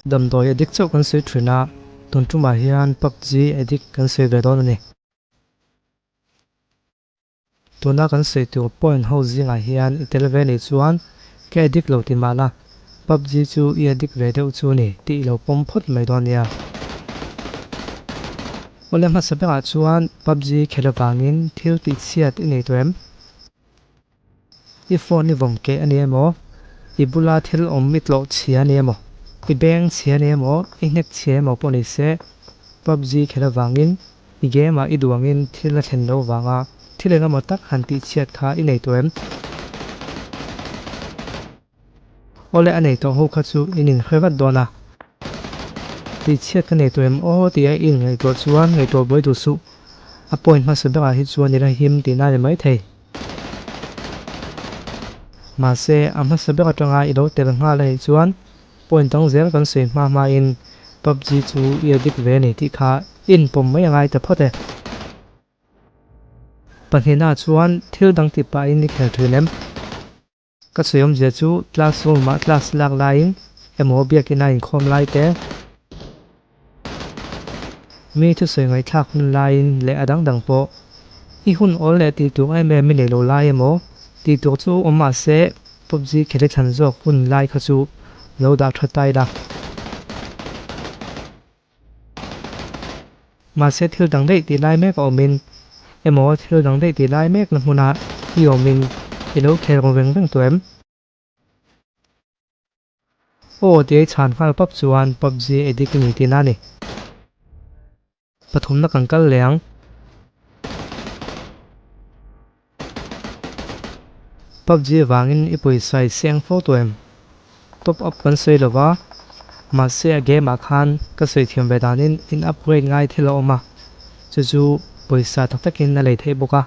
Damdawi addict chauh kan sawi thin a, tun tumah hian PUBG addict kan sawi ve dawn a ni. Tuna kan sawi tur point ho zingah hian i tel ve nih chuan ka addict lo ti mah la, PUBG chu i addict ve deuh chu ni tih i lo pawm phawt mai dawn nia. Awle hmasa berah chuan PUBG khelh avangin thil tihchhiat i nei tawh em? I phone i vawm keh a ni emaw, i bula thil awm i tlawh chhia a ni emaw, i beng chhia a ni emaw, i hnek chhia emaw pawh ni se, PUBG khelh avangin i game ah i duh angin thil a thlen loh vanga thil eng emaw tak han tih chhiat kha i nei tawh em? Awle a nei tawh ho kha chu in inhre vat dawn a. Tih chhiat ka nei tawh em aw tia i inngaihtuah chuan ngaihtuah buai duh suh. A point hmasa berah hi chuan i la him tihna a ni maithei. Mahse, a hmasa ber atanga i lo tel nghal a nih chuan point dang zel kan sawi hma hmain PUBG chu i addict ve a ni tih kha i inpawm mai a ngai ta phawt e. Pahnihnaah chuan thil dang tih pahin i khel thin em? Ka sawi awmzia chu class room ah class lak laiin emaw biakina inkhawm lai te, mi thusawi ngaihthlak hun laiin leh a dang dang pawh i hun awl leh tih tur em em i nei lo lai emaw tih tur chu awm mah se PUBG khel i thlan zawk hun lai kha chu lo dah tha ta ila. Mahse thil dang daih tih lai mek a awmin emaw thil dang daih tih lai mek na hmuna i awmin i lo khel ru veng veng tawh em? Aw ti a i chhan nghal pap chuan PUBG addict i ni tihna a ni. Pathumna kan kal leh ang. PUBG vangin i pawisa i seng fo tawh em? Top up kan sawi lo va, mahse a game ah khan ka sawi thiam ve danin in upgrade ngai thil a awm a, chu chu pawisa tak takin a lei theih bawk a,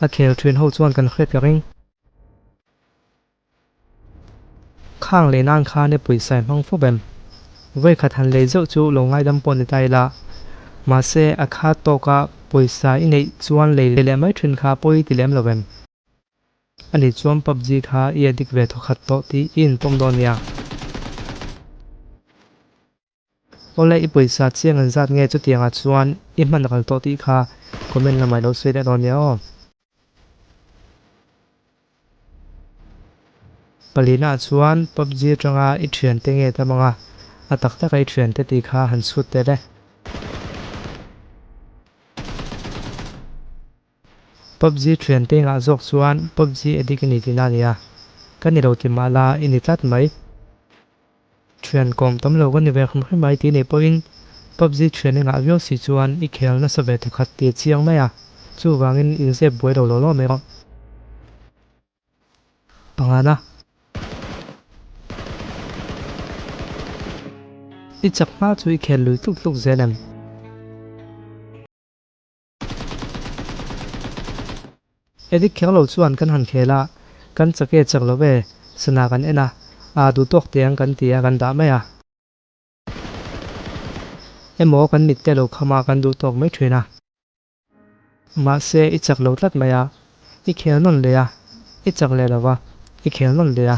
a khel thin ho chuan kan hriat ka ring. Khang leh nan khan i pawisa i hmang fawp em? Vawikhat han lei zeuh chu lo ngaidam pawh ni ta ila. Mahse, a khat tawka pawisa i neih chuan lei leh mai thin kha pawi ti lem lo em? Ani chuan PUBG kha i addict ve thawkhat tawh tih i inpawm dawn nia. Awle i pawisa chiang an zat nge chutiangah chuan i hman ral tawh tih kha comment lamah i lo sawi leh dawn nia aw. Palina ah chuan PUBG atanga i thiante nge tam anga a tak taka i thiante tih kha han chhut tel e. PUBG thiante ngah zawk chuan PUBG addict i ni tihna a nia. Ka ni lo ti mah la i ni tlat mai. Thian kawm tam lo ka ni ve hrim hrim mai tih nih pawhin PUBG thian i ngah viau si chuan i khel nasa ve thawkhat tih a chiang mai a, chuvangin inzep buai lo law law mai rawh. Pangana. I chak hma chu i khel lui tluk tluk zel em? Edit kher lo chuan kan han khel a, kan chak e chak lo e, sana kan en a, aa duh tawk teh ang kan ti a kan dah mai a. Emaw kan mit te lo kham a kan duh tawk mai thin a. Mahse i chak lo tlat mai a, i khel nawn leh a, i chak leh lo va, i khel nawn leh a.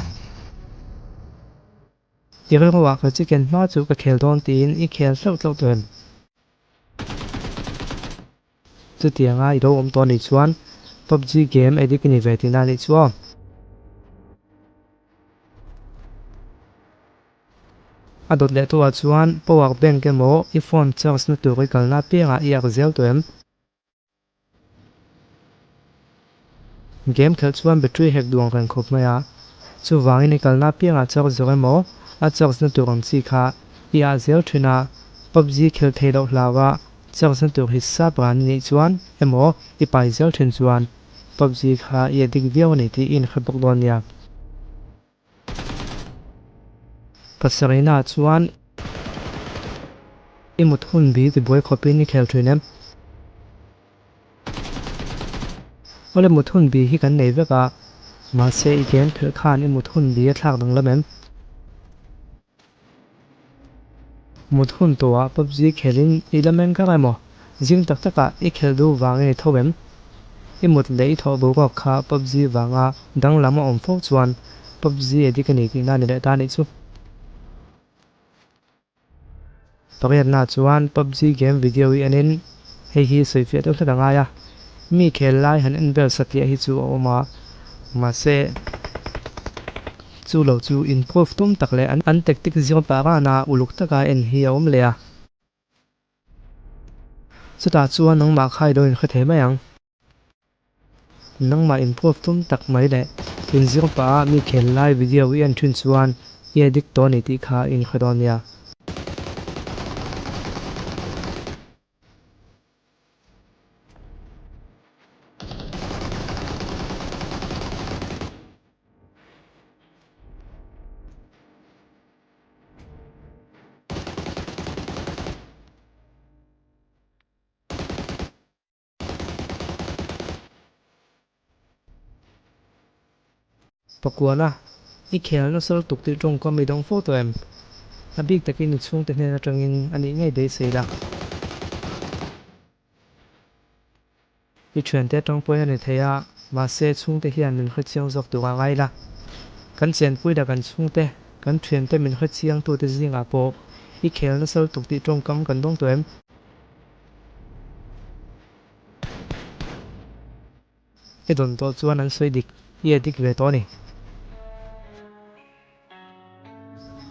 I rilruah ka chicken hma chu ka khel dawn tiin i khel hlauh hlauh tawh em? Chutianga i lo awm tawh anih chuan PUBG game addict i ni ve tihna anih chu aw. A dawt leh tuah chuan power bank emaw i phone charge na tur i kalna apiangah i ak zel tawh em? Game khelh chuan battery hek duang reng khawp mai a, chuvangin i kalna apiangah charge zawk emaw a charge na tur ang chi kha i ah zel thin a, PUBG khelh theih loh hlau a charge na tur hi sap ran i nih chuan emaw i pai zel thin chuan PUBG kha i addict viau a ni tih i inhre bawk dawn nia. Pasarihna chuan i mut hun bi tibuai khawpin i khel thin em? Awle mut hun bi hi kan nei vek a, mahse i game khelh khan i mut hun bi a thlak danglam em? Mut hun tawhah PUBG khelhin i la meng kar emaw? Zing tak takah i khelh duh vangin i tho em? I mut leh i thawh boruak kha PUBG vanga danglam a awm fo chuan PUBG addict a ni tihna a ni leh ta a nih chu. Pariatna chuan PUBG game video hi enin hei hi sawifiah deuh hlek a ngai a, mi khel lai han en vel satliah hi chu a awm a, mahse chu lo chu improve tum tak leh an tactic zir pah rana uluk taka en hi a awm leh a. Chutah chuan nangmah kha i lo inhre thei mai ang. Nangmah improve tum tak mai leh inzir pah a mi khel lai video i en thin chuan i addict tawh a ni tih kha i inhre dawn nia. Pakuana, i khel nasa lutuk tih tawngkam i dawng fo tawh em? A bik takin i chhungte hnen atangin a nih ngei beisei la. I thiante atang pawhin a ni thei a, mahse chhungte hian min hrechiang zawk tur a ngai la. Kan chenpui leh kan chhungte, kan thiante min hrechiang tute zingah pawh i khel nasa lutuk tih tawngkam kan dawng tawh em? I dawn tawh chuan an sawi dik i a dik ve tawh a ni.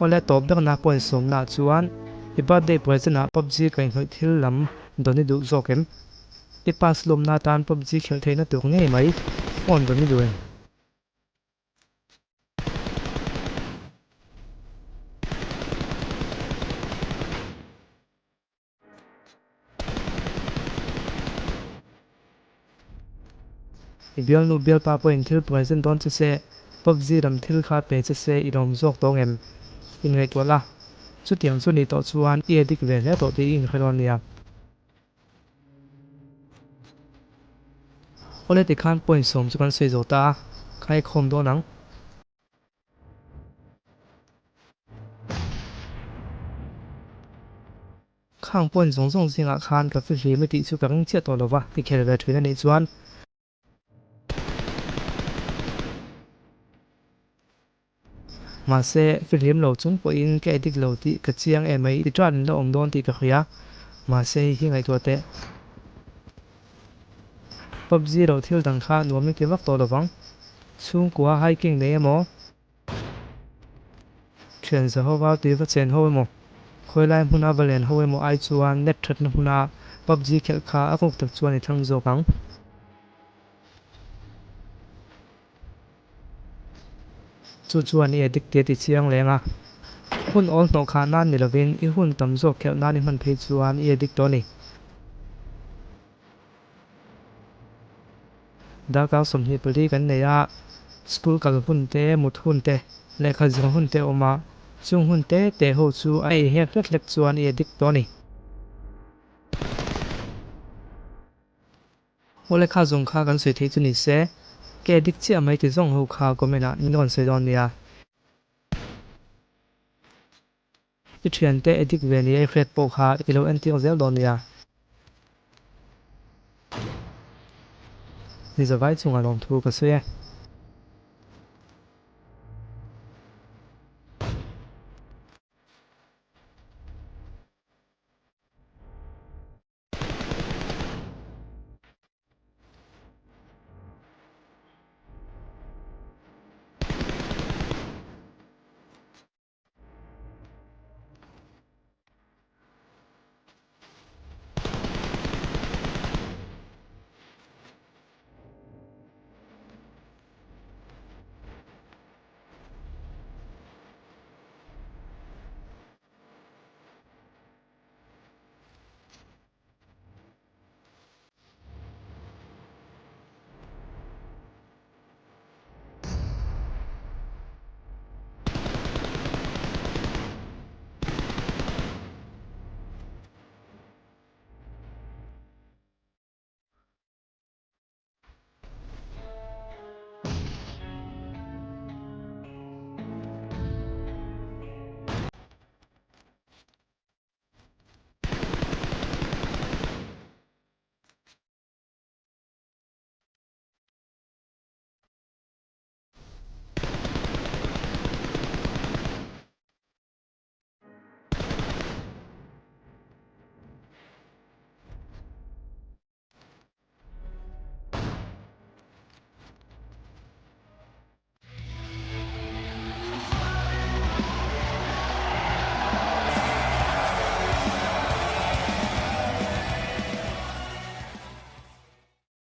Awle tawp berna point sawmnaah chuan i birthday present ah PUBG kaihhnawih thil lam dawn i duh zawk em? I pass lawmna atan PUBG khelh theihna tur ngei mai phone dawn i duh em? I bialnu bialpa pawhin thil present dawn che se, PUBG lam thil kha pe che se i lawm zawk tawh ngem? Inngaihtuah la, chutiang chu nih tawh chuan i addict ve hle tawh tih i inhre dawn nia. Awle tikhan point sawm chu kan sawi zo ta a, khai khawm dawn ang. Khang point zawng zawng zingah khan ka fihlim i tih chu ka ring chiah tawh lo va, i khel ve thin a nih chuan. Mahse, fihlim lo chung pawhin ka edit lo tih ka chiang em mai, ti ṭan in la awm dawn tih ka hria. Mahse, hei hi ngaihtuah teh. PUBG lo thil dang kha nuam i ti vak tawh lo vang. Chhungkua hiking nei emaw? Thian Jehova tui va chen ho emaw, khawilai hmuna va len ho emaw ai chuan net thatna hmuna PUBG khelh kha a kawk tak chuan i thlang zawk ang. Chu chuan i addict tih a ti chiang leng a. Hun awl hnawh khah nan ni lovin i hun tam zawk khelh nan i hman phei chuan i addict tawh a ni. Darkar 24 kan nei a, school kal hun te, mut hun te, lehkha zir hun te a awm a, chung hun te te ho chu a ei hek hlek hlek chuan i addict tawh a ni. Aw lehkha zawng kha kan sawi theih chu ni se, ka addict chiah mai ti zawng ho kha comment ah min rawn sawi dawn nia. I thiante addict ve ni a i hriat pawh kha i lo entir zel dawn nia. Ni zavai chungah lawmthu ka sawi e.